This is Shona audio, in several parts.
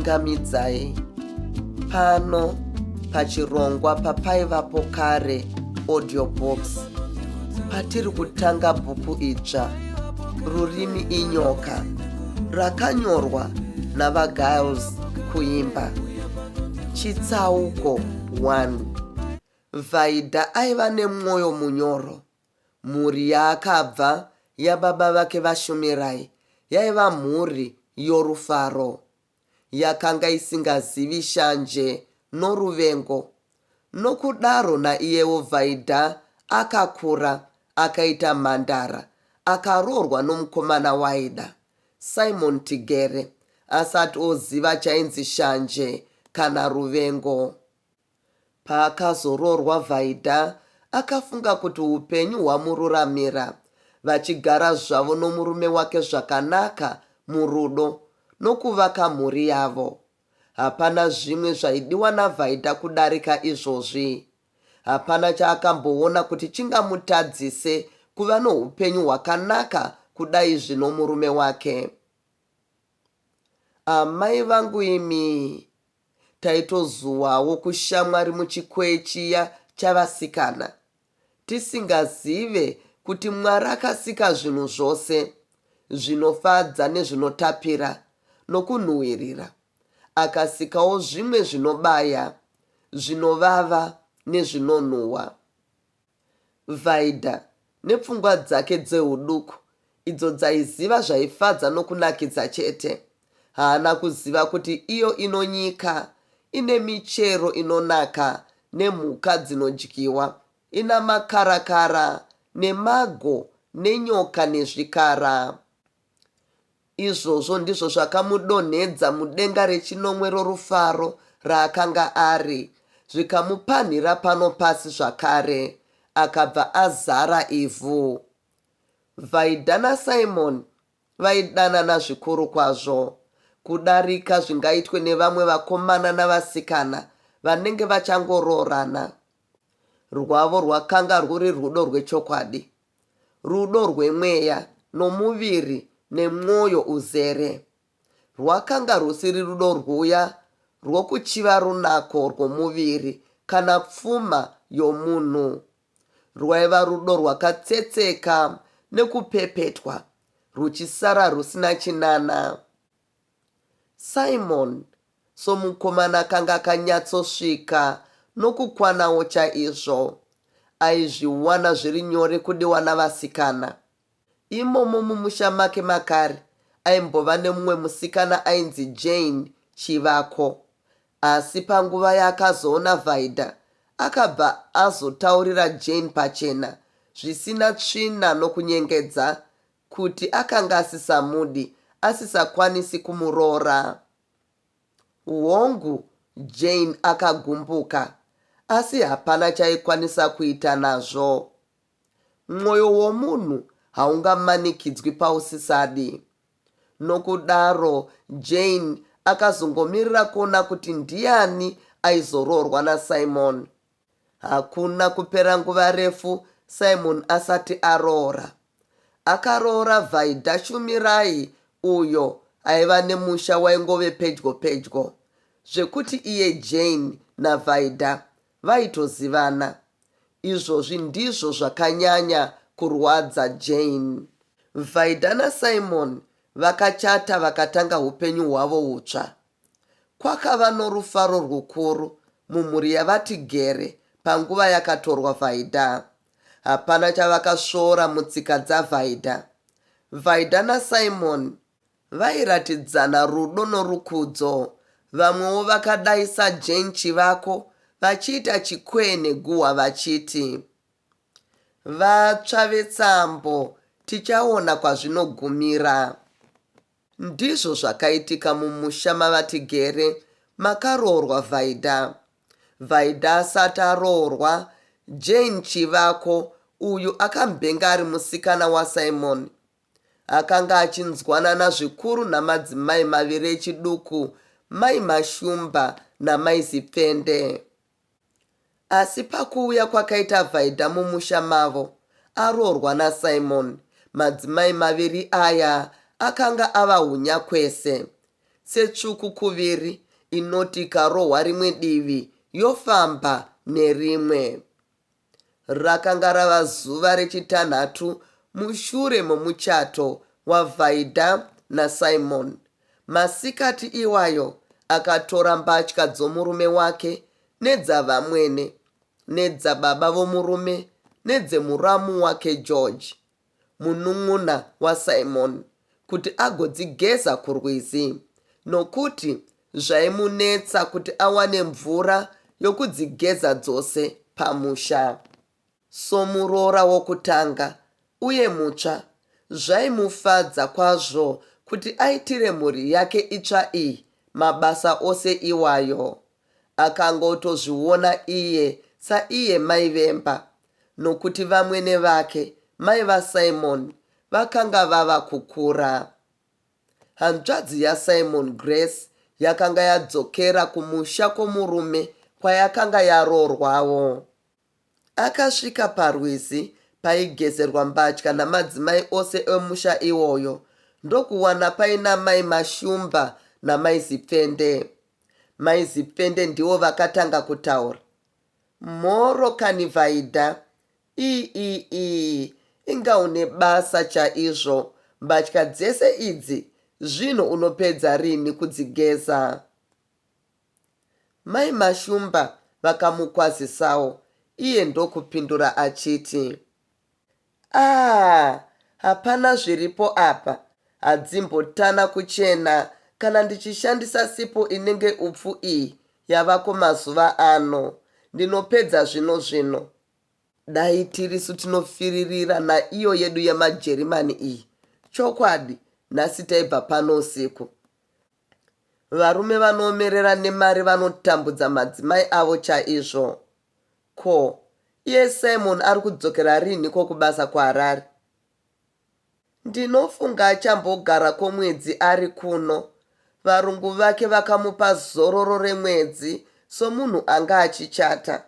Ndinokuchingamidzai pano pachirongwa papaivapo kare audio box patiri kutanga bhuku idzva Rurimi Inyoka rakanyorwa naVaGiles Kuimba. Chitsauko 1. Vaida aiva nemwoyo munyoro. Mhuri yaakabva yababa vake vaShumirai yaiva mhuri yorufaro. Yakanga isingazivi shanje noruvengo. Nokudaro naiyewo Vaida akakura akaita mhandara akaroorwa nomukomana waaida, Simon Tigere, asati oziva chainzi shanje kana ruvengo. Paakazoroorwa Vaida akafunga kuti upenyu hwamururamira, vachigara zvavo nomurume wake zvakanaka murudo nokuvaka mhuri yavo. Hapana zvimwe zvaidiwa naVaida kudarika izvozvi. Hapana chaakamboona kuti chingamutadzise kuva noupenyu hwakanaka kudaizvi nomurume wake. Amai vangu imi! Taitozuwawo kushamwari muchikwee chiya chavasikana, tisingazive kuti Mwari akasika zvinhu zvose, zvinofadza nezvinotapira nokunhuhwirira. Akasikawo zvimwe zvinobaya, zvinovava nezvinonhuhwa. Vaida, nepfungwa dzake dzehuduku idzo dzaiziva zvaifadza nokunakidza chete, haana kuziva kuti iyo ino nyika ine michero inonaka nemhuka dzinodyiwa, ina makarakara nemago nenyoka nezvikara. Izvozvo ndizvo zvakamudonhedza mudenga rechinomwe rorufaro raakanga ari, zvikamupanhira pano pasi zvakare, akabva azara ivhu. Vaida naSimon vaidanana zvikuru kwazvo, kudarika zvingaitwe nevamwe vakomana navasikana vanenge vachangoroorana. Rwavo rwakanga rwuri rudo rwechokwadi. Rudo rwemweya nomuviri nemwoyo uzere. Rwakanga rwusiri rudo rwuya rwokuchiva runako rwomuviri kana pfuma yomunhu. Rwaiva rudo rwakatsetseka nekupepetwa, rwuchisara rwusina chinana. Simon, somukomana akanga akanyatsosvika nokukwanawo chaizvo, aizviwana zviri nyore kudiwa navasikana. Imomo mumusha make makare aimbova nemumwe musikana ainzi Jane Chivako. Asi panguva yaakazoona Vaida, akabva azotaurira Jane pachena zvisina tsvina nokunyengedza kuti akanga asisamudi, asisakwanisi kumuroora. Hongu, Jane akagumbuka, asi hapana chaikwanisa kuita nazvo. Mwoyo womunhu haungamanikidzwi pausisadi. Nokudaro, Jane akazongomirira kuona kuti ndiani aizoroorwa naSimon. Hakuna kupera nguva refu Simon asati aroora. Akaroora Vaida Shumirai uyo aiva nemusha waingove pedyo pedyo zvekuti iye Jane naVaida vaitozivana. Izvozvi ndizvo zvakanyanya kurwadza Jane. Vaida naSimon vakachata vakatanga upenyu hwavo hutsva. Kwakava norufaro rwukuru mumhuri yaVaTigere panguva yakatorwa Vaida. Hapana chavakasvoora mutsika dzaVaida. Vaida naSimon vairatidzana rudo norukudzo, vamwewo vakadai saJane Chivako vachiita chikwee neguhwa vachiti, Vatsva vetsambo tichaona kwazvinogumira. Ndizvo zvakaitika mumusha maVaTigere makaroorwa Vaida. Vaida asati aroorwa, Jane Chivako, uyu akambenge ari musikana waSimon, akanga achinzwanana zvikuru namadzimai maviri echiduku, Mai Mashumba naMai Zipfende. Asi pakuuya kwakaita Vaida mumusha mavo, aroorwa naSimon, madzimai maviri aya akanga ava hunyakwese. setsvuku kuviri inoti ikarohwa rimwe divi yofamba nerimwe. Rakanga rava zuva rechitanhatu mushure momuchato waVaida naSimon. Masikati iwayo akatora mbatya dzomurume wake nedzavamwene, nedzababa vomurume nedzemuramu wake George, munun'una waSimon, kuti agodzigeza kurwizi, nokuti zvaimunetsa kuti awane mvura yokudzigeza dzose pamusha. Somuroora wokutanga uye mutsva, zvaimufadza kwazvo kuti aitire mhuri yake itsva iyi mabasa ose iwayo. Akanga otozviona iye saiye mai vemba, nokuti vamwene vake, mai vaSimon, vakanga vava kukura. Hanzvadzi yaSimon, Grace, yakanga yadzokera kumusha kwomurume kwayakanga yaroorwawo. Akasvika parwizi paigezerwa mbatya namadzimai ose emusha iwoyo ndokuwana paina mai Mashumba namai Zipfende. Mai Zipfende ndivo vakatanga kutaura. Mhoro kani Vaida. Ii-ii-ii, inga une basa chaizvo. Mbatya dzese idzi zvino unopedza rinhi kudzigeza? Mai Mashumba vakamukwazisawo iye ndokupindura achiti, Aah hapana zviripo apa, hadzimbotana kuchena kana ndichishandisa sipo inenge upfu iyi yavako mazuva ano. Ndinopedza zvino zvino. Dai tirisu tinofiririra naiyo yedu yemaJerimani iyi, chokwadi nhasi taibva pano usiku. Varume vanoomerera nemari vanotambudza madzimai avo chaizvo. Ko, iye Simon ari kudzokera rinhiko kubasa kuHarare? Ndinofunga achambogara kwomwedzi ari kuno. Varungu vake vakamupa zororo remwedzi somunhu anga achichata.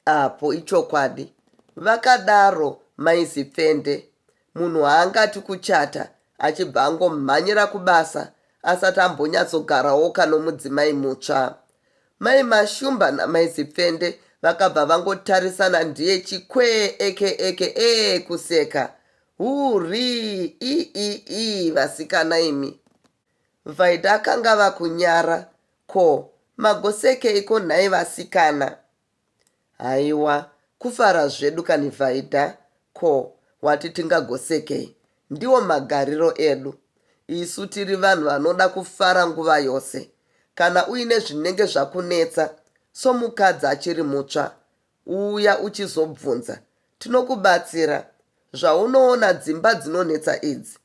Apo ichokwadi, vakadaro mai Zipfende. Munhu haangati kuchata achibva angomhanyira kubasa asati ambonyatsogarawoka nomudzimai mutsva. Mai Mashumba namai Zipfende vakabva vangotarisana ndiye chikwee eke eke ee kuseka. Hurii ii ii ii vasikana imi. Vaida akanga ava kunyara Ko, magosekeiko nhai vasikana? Haiwa, kufara zvedu kani Vaida. Ko, wati tingagosekei? Ndiwo magariro edu. Isu tiri vanhu vanoda kufara nguva yose. Kana uine zvinenge zvakunetsa, somukadzi achiri mutsva, uya uchizobvunza. Tinokubatsira. Zvaunoona dzimba dzinonetsa idzi,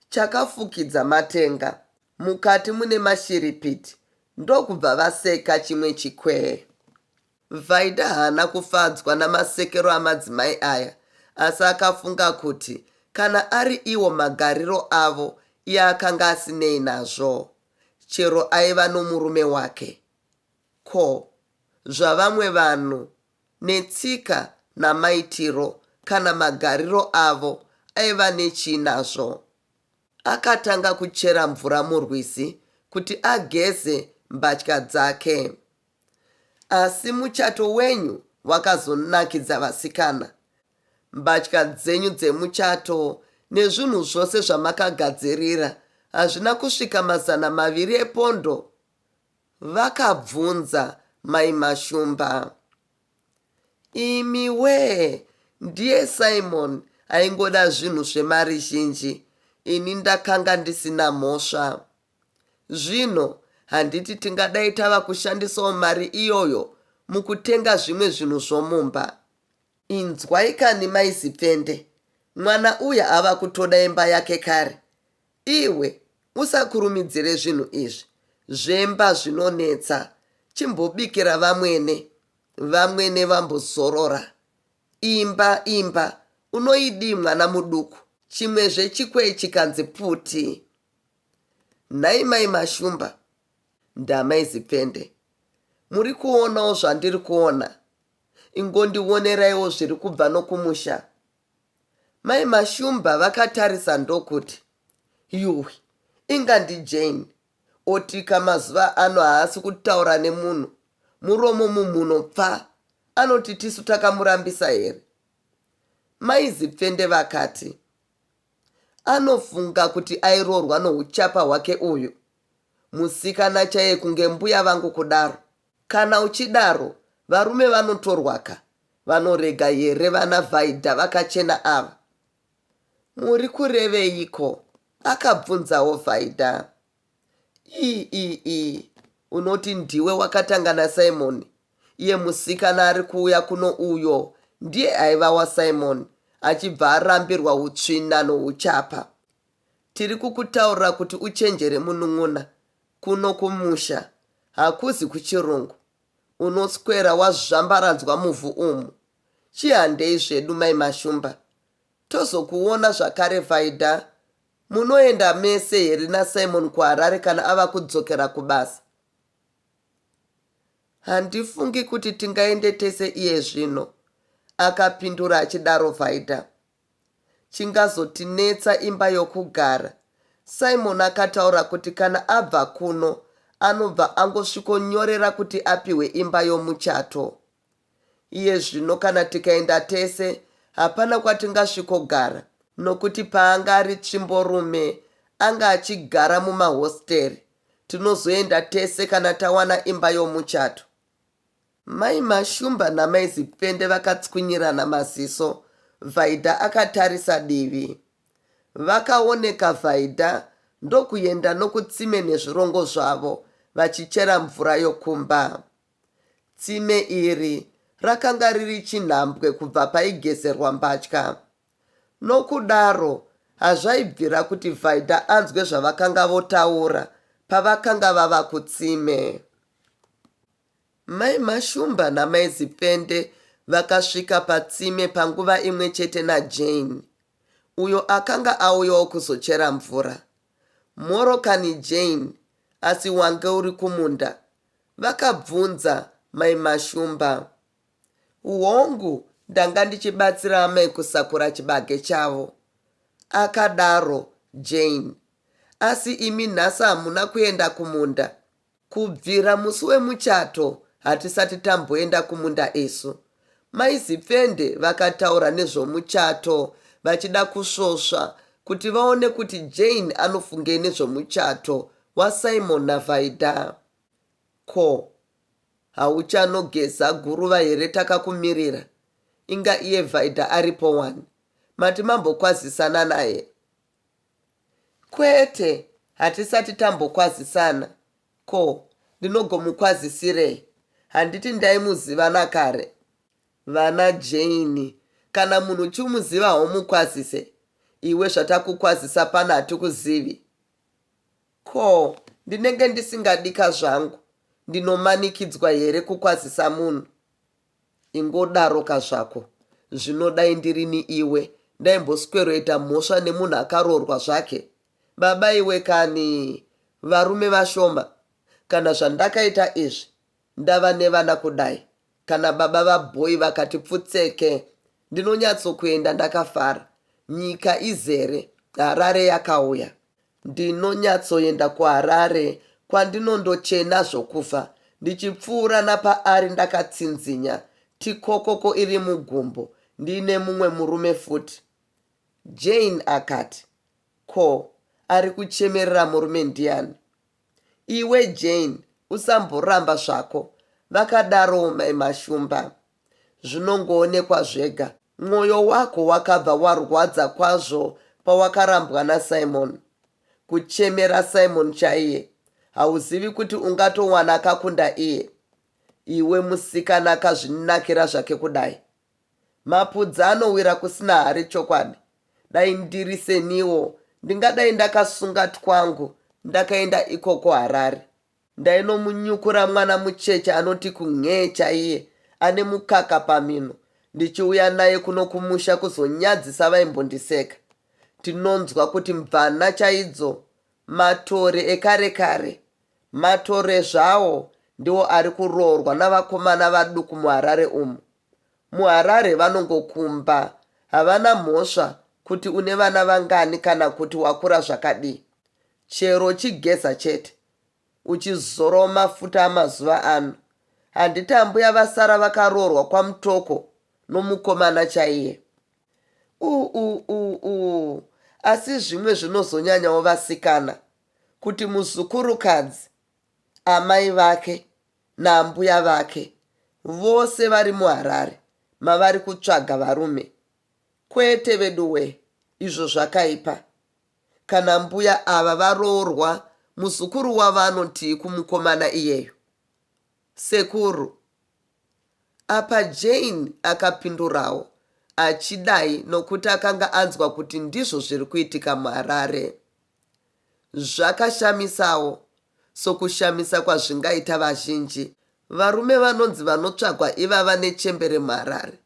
chakafukidza matenga. Mukati mune mashiripiti ndokubva vaseka chimwe chikwee. Vaida haana kufadzwa namasekero amadzimai aya asi akafunga kuti kana ari iwo magariro avo iye akanga asinei nazvo chero aiva nomurume wake. Ko, zvavamwe vanhu netsika namaitiro kana magariro avo aiva nechii nazvo? Akatanga kuchera mvura murwizi kuti ageze mbatya dzake. Asi muchato wenyu wakazonakidza vasikana. Mbatya dzenyu dzemuchato nezvinhu zvose zvamakagadzirira hazvina kusvika 200 epondo? Vakabvunza mai Mashumba. Imi wee ndiye Simon aingoda zvinhu zvemari zhinji ini ndakanga ndisina mhosva. Zvino handiti tingadai tava kushandisawo mari iyoyo mukutenga zvimwe zvinhu zvomumba. Inzwai kani mai Zipfende, mwana uya ava kutoda imba yake kare. Iwe usakurumidzire zvinhu izvi, zvemba zvinonetsa, chimbobikira vamwene Vamwene vambozorora. Imba, imba, unoidii mwana muduku? Chimwezve chikwee chikanzi puti. Nhai mai Mashumba, ndamai Zipfende, muri kuonawo zvandiri kuona? Ingondioneraiwo zviri kubva nokumusha. Mai Mashumba vakatarisa ndokuti, Yuhwi, inga ndiJane. Otika mazuva ano haasi kutaura nemunhu, muromo mumhuno pfa, anoti tisu takamurambisa here? Mai Zipfende vakati, Anofunga kuti airoorwa nohuchapa hwake uyu. Musikana chaiye kunge mbuya vangu kudaro. Kana uchidaro varume vanotorwaka vanorega here vana Vaida vakachena ava? Muri kureveiko? akabvunzawo Vaida. Ii ii ii unoti ndiwe wakatanga naSimon? Iye musikana ari kuuya kuno uyo ndiye aiva waSimon achibva arambirwa hutsvina nohuchapa. Tiri kukutaurira kuti uchenjere munun'una, kuno kumusha hakuzi kuchirungu. Unoswera wazvambaradzwa muvhu umu. Chihandei zvedu mai Mashumba. Tozokuona zvakare Vaida. Munoenda mese here naSimon kuHarare kana ava kudzokera kubasa? Handifungi kuti tingaende tese iye zvino, akapindura achidaro Vaida. Chingazotinetsa imba yokugara. Simon akataura kuti kana abva kuno anobva angosvikonyorera kuti apihwe imba yomuchato. Iye zvino kana tikaenda tese hapana kwatingasvikogara nokuti paanga ari tsvimborume anga achigara mumahositeri. Tinozoenda tese kana tawana imba yomuchato. Mai Mashumba namai Zipfende vakatswinyirana maziso, Vaida akatarisa divi. Vakaoneka Vaida ndokuenda nokutsime nezvirongo zvavo vachichera mvura yokumba. Tsime iri rakanga riri chinhambwe kubva paigezerwa mbatya. Nokudaro hazvaibvira kuti Vaida anzwe zvavakanga votaura pavakanga vava kutsime. Mai Mashumba naMai Zipfende vakasvika patsime panguva imwe chete naJane, uyo akanga auyawo kuzochera mvura. Mhoro kani Jane, asi wange uri kumunda? Vakabvunza Mai Mashumba. Hongu, ndanga ndichibatsira amai kusakura chibage chavo, akadaro Jane. Asi imi nhasi hamuna kuenda kumunda? Kubvira musi wemuchato hatisati tamboenda kumunda isu. Mai Zipfende vakataura nezvomuchato vachida kusvosva kuti vaone kuti Jane anofungei nezvomuchato waSimon naVaida. Ko, hauchanogeza guruva here takakumirira? Inga iye Vaida aripo wani. Mati mambokwazisana naye? Kwete, hatisati tambokwazisana. Ko, ndinogomukwazisirei? Handiti ndaimuziva nakare? Vana Jane, kana munhu uchimuziva haumukwazise. Iwe zvatakukwazisa pano hatikuzivi. Ko, ndinenge ndisingadika zvangu, ndinomanikidzwa here kukwazisa munhu? Ingodaroka zvako. Zvino dai ndirini iwe ndaimbosweroita mhosva nemunhu akaroorwa zvake? Baba iwe kani! Varume vashoma. Kana zvandakaita izvi ndava nevana kudai, kana baba vaBoy vakati pfutseke ndinonyatsokuenda ndakafara. Nyika izere, Harare yakauya. Ndinonyatsoenda kuHarare kwandinondochena zvokufa ndichipfuura napaari ndakatsinzinya tikokoko iri mugumbo ndiine mumwe murume futi. Jane akati, Ko, ari kuchemerera murume ndiani? Iwe Jane usamboramba zvako, vakadarowo mai Mashumba. Zvinongoonekwa zvega. Mwoyo wako wakabva warwadza kwazvo pawakarambwa naSimon. Kuchemera Simon chaiye, hauzivi kuti ungatowana akakunda iye. Iwe musikana akazvinakira zvake kudai. Mapudzi anowira kusina hari chokwadi. Dai ndiri seniwo ndingadai ndakasunga twangu ndakaenda ikoko Harare. Ndainomunyukura mwana mucheche anoti kun'ee chaiye ane mukaka pamhino ndichiuya naye kuno kumusha kuzonyadzisa vaimbondiseka. Tinonzwa kuti mvana chaidzo matore ekare kare. Matore zvawo ndiwo ari kuroorwa navakomana vaduku muHarare umu. MuHarare vanongokumba havana mhosva kuti une vana vangani kana kuti wakura zvakadii. Chero chigeza chete. uchizorawo mafuta amazuva ano. Handiti ambuya vasara vakaroorwa kwaMutoko nomukomana chaiye. U-u-u-u asi zvimwe zvinozonyanyawo vasikana kuti muzukurukadzi, amai vake naambuya vake vose vari muHarare mavari kutsvaga varume. Kwete veduwee izvo zvakaipa. Kana mbuya ava varoorwa muzukuru wavo anotii kumukomana iyeyu? Sekuru. Apa Jane akapindurawo achidai nokuti akanga anzwa kuti ndizvo zviri kuitika muHarare. Zvakashamisawo, sokushamisa kwazvingaita vazhinji, varume vanonzi vanotsvagwa ivava nechembere muHarare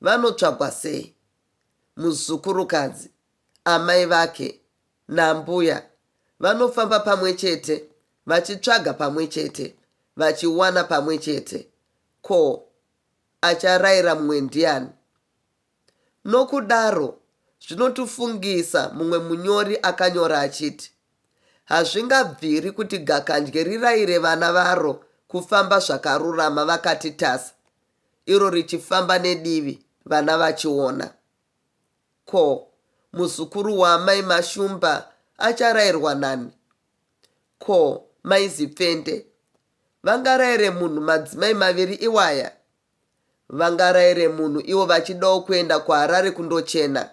vanotsvagwa sei? Muzukurukadzi, amai vake naambuya vanofamba pamwe chete vachitsvaga pamwe chete vachiwana pamwe chete. Ko acharaira mumwe ndiani? Nokudaro, zvinotufungisa mumwe munyori akanyora achiti, Hazvingabviri kuti gakandye riraire vana varo kufamba zvakarurama vakati tasa, iro richifamba nedivi vana vachiona. Ko, muzukuru waamai Mashumba acharairwa nani? Ko, mai Zipfende vangaraire munhu madzimai maviri iwaya? Vangaraire munhu ivo vachidawo kuenda kuHarare kundochena?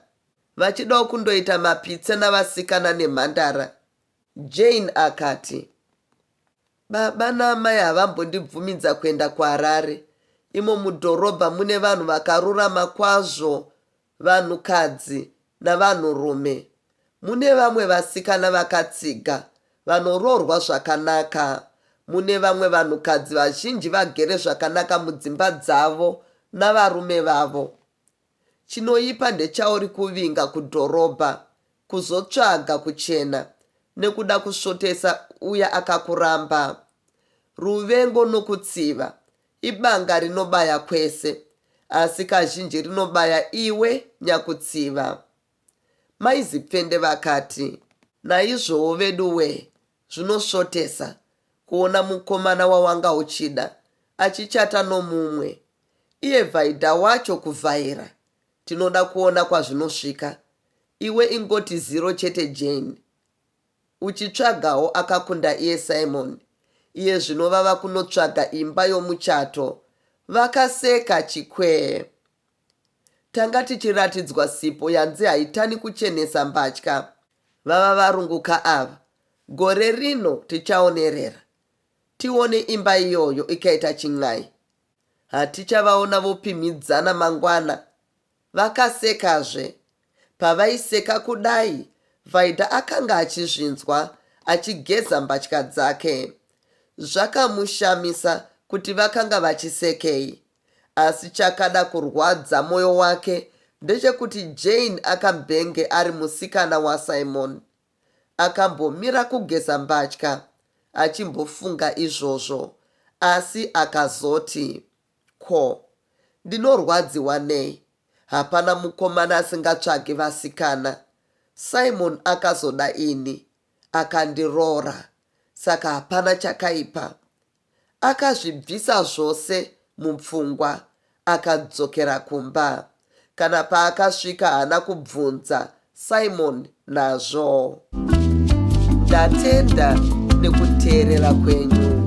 Vachidawo kundoita mapitse navasikana nemhandara? Jane akati, Baba naamai havambondibvumidza kuenda kuHarare. Imo mudhorobha mune vanhu vakarurama kwazvo, vanhukadzi navanhurume. Mune vamwe vasikana vakatsiga, vanoroorwa zvakanaka. Mune vamwe vanhukadzi vazhinji vagere zvakanaka mudzimba dzavo navarume vavo. Chinoipa ndechauri kuvinga kudhorobha kuzotsvaga kuchena nekuda kusvotesa uya akakuramba. Ruvengo nokutsiva ibanga rinobaya kwese asi kazhinji rinobaya iwe nyakutsiva. Mai Zipfende vakati. Naizvowo veduwee zvinosvotesa kuona mukomana wawanga uchida achichata nomumwe Iye Vaida wacho kuvhaira. Tinoda kuona kwazvinosvika. Iwe ingoti zero chete Jane. Uchitsvagawo akakunda iye Simon. Iye zvino vava kunotsvaga imba yomuchato. Vakaseka chikwee. Tanga tichiratidzwa sipo yanzi haitani kuchenesa mbatya. Vava varungu ka ava. Gore rino tichaonerera. Tione imba iyoyo ikaita chin'ai. Hatichavaona vopimhidzana mangwana. Vakasekazve. Pavaiseka kudai, Vaida akanga achizvinzwa achigeza mbatya dzake. Zvakamushamisa kuti vakanga vachisekei. Asi chakada kurwadza moyo wake ndechekuti Jane akambenge ari musikana waSimon. Akambomira kugeza mbatya achimbofunga izvozvo asi akazoti, Ko, ndinorwadziwa nei? Hapana mukomana asingatsvagi vasikana. Simon akazoda ini, akandiroora, saka hapana chakaipa. Akazvibvisa zvose mupfungwa akadzokera kumba. Kana paakasvika haana kubvunza Simon nazvo. Ndatenda nekuteerera kwenyu.